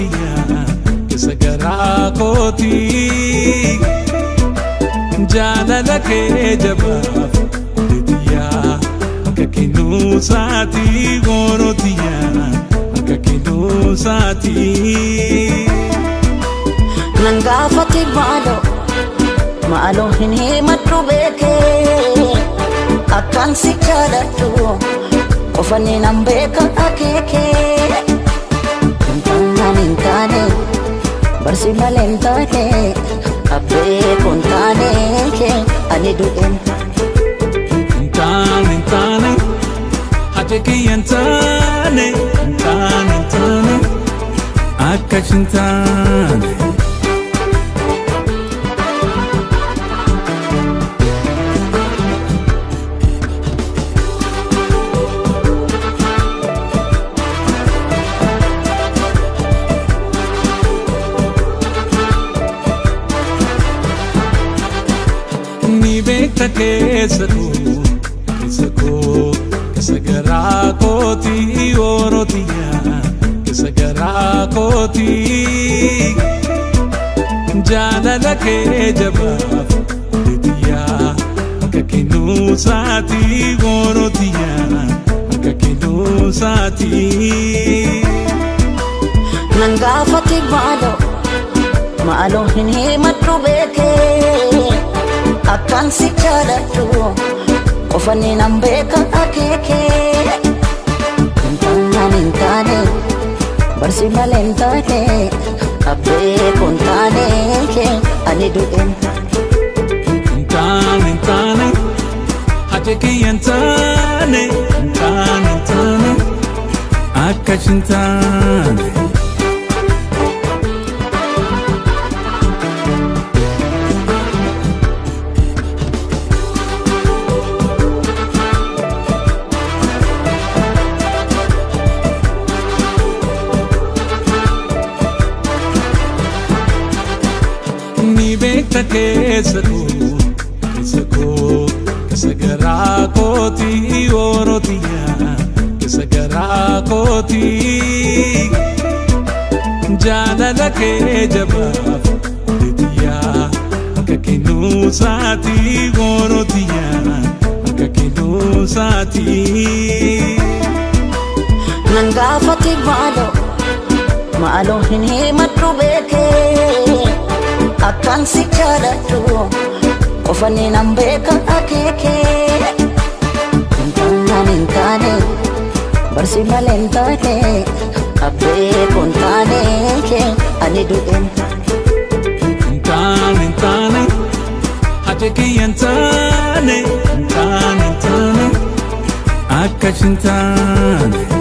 Orootiyaa keessa garaa kooti. Jaalala kee jabaaf Orootiyaa akka kennuusaati Orootiyaa akka kennuusaati. Nan gaafate maaloo maaloo hin himadhu beekee akkaan si jaaladhu qofani nan beeka akeekee. Hin taane hin taane barsi malee hin taane abbee kun taane ani du'een. Hin taane hin taane haja kiyya hin taane hin taane hin taane akkas hin taane. Ni beekta keessa koo keessa koo keessa garaa kooti Orootiyaa keessa garaa kooti. Jaalala kee jabaaf Orootiyaa akka kennuusaati Orootiyaa akka kennuusaati. Nan gaafate maaloo maaloo hin himadhu beekee akkaan si jaaladhu qofani nan beeka akeekee. Hin taane hin taane barsi malee hin taane abbee kun taane ani du'een. Hin taane hin taane haja kiyya hin taane hin taane hin taane akkas hin taane. Ni beekta keessa koo keessa koo keessa garaa kooti Orootiyaa keessa garaa kooti. Jaalala kee jabaaf Orootiyaa akka kennuusaati Orootiyaa akka kennuusaati. Nan gaafate maaloo maaloo hin himadhu beekee akkaan si jaaladhu qofani nan beeka akeekee. Hin taane hin taane barsi malee hin taane abbee kun taane ani du'een. Hin taane hin taane haja kiyya hin taane hin taane hin taane akkas hin taane.